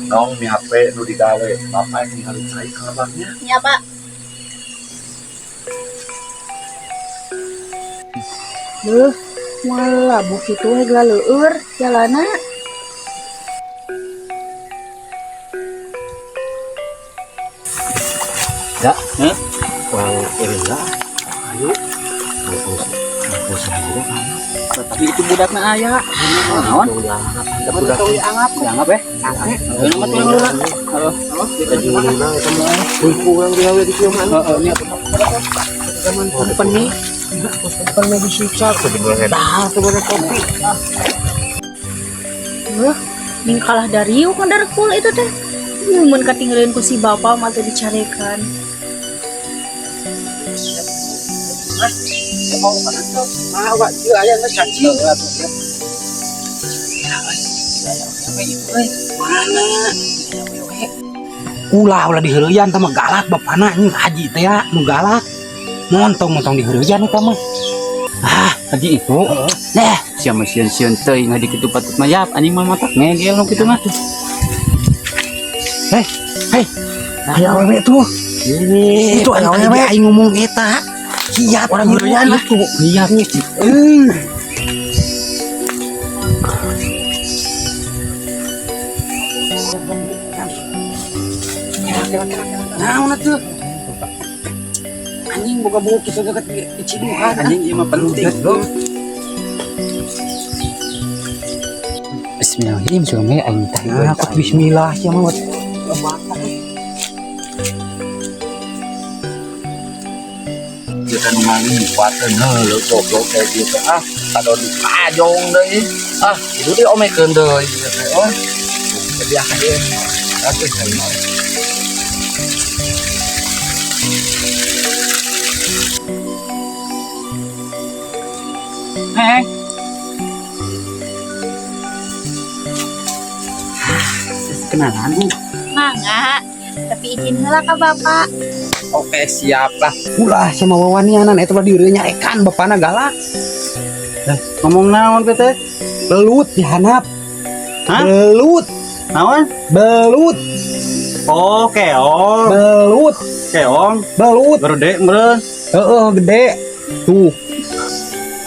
Nong mi HP nu digawe, bapak yang ninggalin cai ka lebaknya. Nya, Pak. Duh, moal labuh kitu we galeueur jalana. Ya, kurang ini lah. Ayo. Tapi itu budakna aya. Naon? Budak dianggap, dianggap ya. Heeh, nama tuh heula. Halo. Lagi eta mah. Kurang digawe di kieu mah. Heeh, nya. Peni. Peni disiksa kudu boleh dahar tuh boleh kopi. Duh, ning kalah dariuk ngadarkul itu teh. Mun katinggalin ku si bapak mah teu dicarekan. Ah, wak ieu aya geus cacing. Mana? Ulah ulah diheureuyan tah mah, galak bapana anjing, haji teh ya nu galak. Montong-montong diheureuyan eta mah. Ah, Haji itu. Nah, Sia mah sieun-sieun teuing haji kitu patut mah yap anjing mah matak ngegel nu kitu mah. Hei, hei. Aya awewe tuh. Ini Itu anu tadi aing ngomong eta. Siap Orang heureuyan itu. Iya. Eh. Naon atuh? Anjing boga buku kitu deket di Ciduhan. Anjing ieu mah penting. Bismillahirrahmanirrahim, suami aing teh. Nah, kok bismillah sia mah. Kita nu ngaliwateun heuh goblok kayak gitu ah. Kadon dipajong deui. Ah, itu diomekeun deui ieu teh. Oh. Jadi ah ieu. Atuh saya mah. Heh. Kenalan, Bu. Mangga, tapi izin heula ka bapak. Oke, siap lah. Ulah sia mah wawanianan eta mah diureuy nyarekan bapana galak. Ngomong naon teh teh? Belut dihanap. Hah? Belut, Naon? Belut, Oh, keong. Belut, Keong. Belut. Gede meureun. Heeh, gede. Tuh,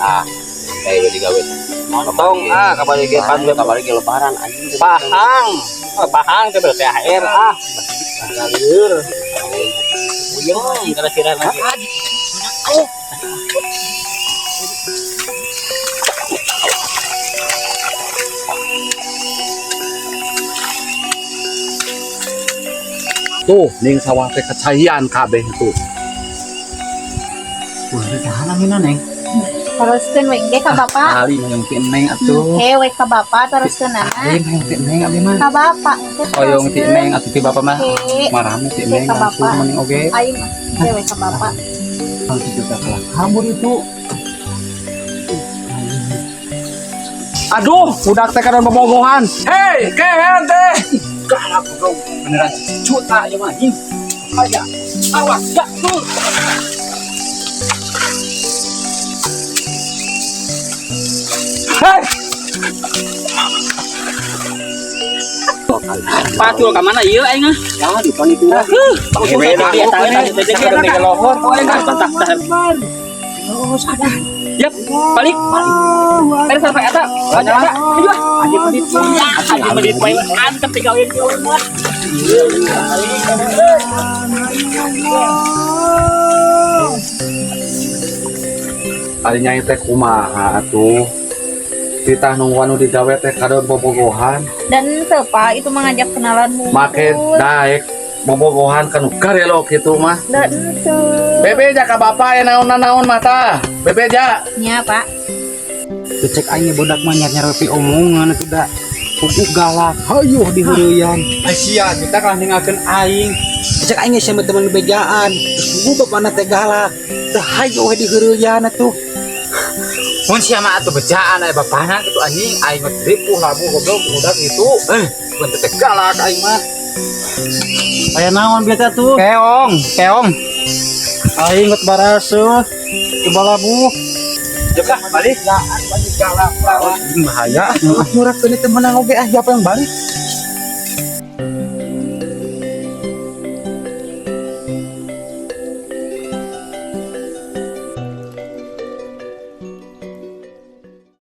Ah, kayak digawe. Tong ah kabari ge pan Kabari ge lebaran anjing. Pahang. Oh, pahang teh berarti THR ah. Lieur. Puyeng kana sirah lagi. Tuh, ning sawah teh kecaian kabeh tuh. Wah, saha namina, Neng? Teruskeun we engke ka bapak. Kali yang ti Neng atuh. Oke, we ka bapak teruskeun ana. Kali yang ti Neng abdi mah. Ka bapak engke Hoyong ti teruskeun. Neng atuh ti bapak mah. Oke. Marahmu ti Oke, Neng ka langsung bapak. mending oge. Aing mah engke we ka bapak. Kalau juga kalah kabur itu. Aduh, budak teh kadon bobogohan. Hei, kehen teh. Galak goblok beneran juta ya mah anjing. Aya. Awas ya tuh. Hei, Pacul ka mana ieu aing ah? ya di pan itu. Oh, Yap, balik. Ada sampai eta. Banyak eta. Ayo ah. Haji medit. Haji medit main antep digawein kieu mah. Ari nyai teh kumaha atuh? Titah nungguan nu digawe teh kadon bobogohan. Dan teu Pak, itu mah ngajak kenalan hungkul. Make daek bobogohan kan garelo kitu mah. Dan teu. Bebeja ka bapak ya naon-naon mah tah. Bebeja. Nya, Pak. Cek aing budak mah nyar-nyar pi omongan atuh da. Puguh galak, hayuh diheureuyan. Sia kita kalah ninggalkeun aing. Cek aing geus sama teman bejaan. Terus puguh bapana teh galak. Teh hayuh diheureuyan atuh. Mun sia mah atuh bejaan aya bapana kitu anjing, aing mah ripuh labu goblok budak itu. Eh, bukan teh galak aing mah. Aya naon biasa tuh? Keong, keong. Aing ngut barasuh. Coba labu. Jep lah, balik. Galak, bahaya. Murah keun teh menang oge ah, siapa yang balik?